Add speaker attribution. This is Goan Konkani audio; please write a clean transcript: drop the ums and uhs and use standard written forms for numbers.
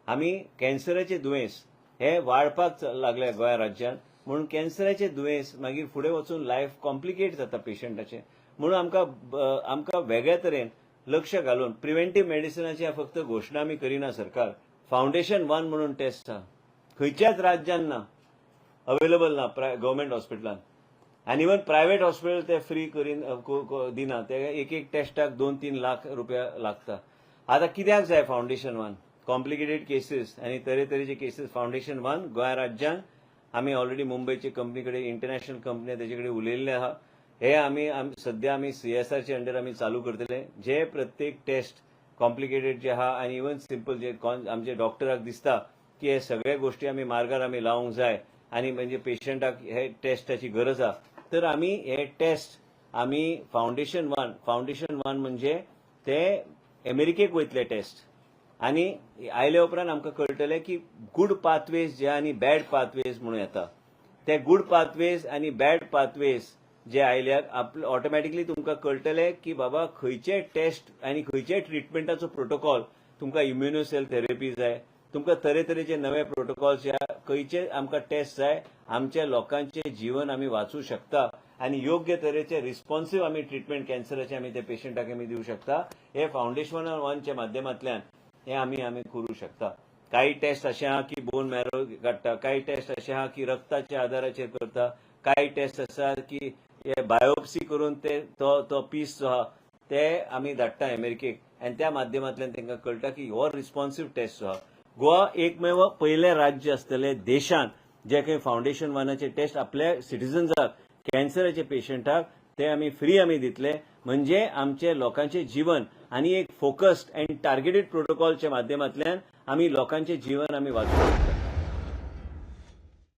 Speaker 1: आमी कॅन्सराचे दुयेंस हे वाडपाक लागले गोंया राज्यांत, म्हणून कॅन्सराचे दुयेंस मागीर फुडें वचून लायफ कॉम्प्लिकेट जाता पेशंटाचें. म्हणून आमकां वेगळ्या तरेन लक्ष घालून प्रिव्हेंटीव मेडिसिनाची फक्त घोशणा आमी करिना. सरकार फावंडेशन वन म्हणून टेस्ट आहा, खंयच्याच राज्यान ना, अवेलेबल ना गव्हर्मेंट हॉस्पिटलान आनी इवन प्रायव्हेट हॉस्पिटल ते फ्री करीन दिना. ते एक एक टेस्टाक 2-3 लाख रुपया लागता. आता कित्याक जाय फावंडेशन वन? कॉम्प्लिकेटेड केसीस आनी तरेतरेचे केसीस. फावंडेशन वन गोंय राज्यान आमी ऑलरेडी मुंबयचे कंपनी कडेन, इंटरनॅशनल कंपनी, तेजे कडेन उलयल्ले आहा. हे आमी सध्या आमी सीएसआरचे अंडर आमी चालू करतले, जे प्रत्येक टेस्ट कॉम्प्लिकेटेड जे आहा आनी इवन सिंपल जे आमचे डॉक्टराक दिसता की हे सगळे गोष्टी आमी मार्गार आमी लावंक जाय आनी म्हणजे पेशंटाक हे टेस्टाची गरज आहा, तर आमी हे टेस्ट आमी फावंडेशन वन, फावंडेशन वन म्हणजे ते अमेरिकेक वयतले टेस्ट आनी आयले उपरांत आमकां कळटलें की गुड पाथवेज जे आनी बॅड पाथवेज म्हणून येता. ते गुड पाथवेज आनी बॅड पाथवेज जे आयल्यात, आपले ऑटोमॅटिकली तुमकां कळटलें की बाबा खंयचे टेस्ट आनी खंयचे ट्रिटमेंटाचो प्रोटोकॉल, तुमकां इम्युनोसेल थेरपी जाय, तुमकां तरेतरेचे नवे प्रोटोकॉल्स, खंयचे आमकां टेस्ट जाय, आमच्या लोकांचे जीवन आमी वाचूं शकता आनी योग्य तरेचे रिस्पॉन्सिव आमी ट्रिटमेंट कॅन्सराचे आमी त्या पेशंटाक आमी दिवं शकता. हे फावंडेशन वनच्या माध्यमांतल्यान हे आमी आमी करूं शकता. काही टेस्ट अशे आहा की बोन मॅरो काडटा, काही टेस्ट अशे आहा की रक्ताच्या आधाराचेर करता, काही टेस्ट आसा की हे बायोप्सी करून ते तो तो पीस जो आहा ते आमी धाडटा अमेरिकेक आनी त्या माध्यमांतल्यान तांकां कळटा की हो रिस्पॉन्सिव टेस्ट जो आहा. गोवा एकमेव पयलें राज्य आसतलें देशांत जे खंय फावंडेशन वनाचे टेस्ट आपल्या सिटीजन्साक, कॅन्सराचे पेशंटाक ते आमी फ्री आमी दितले. म्हणजे आमचे लोकांचे जीवन आनी एक फोकस्ड अँड टार्गेटेड प्रोटोकॉलच्या माध्यमांतल्यान आमी लोकांचे जीवन आमी वाचोवंक शकता.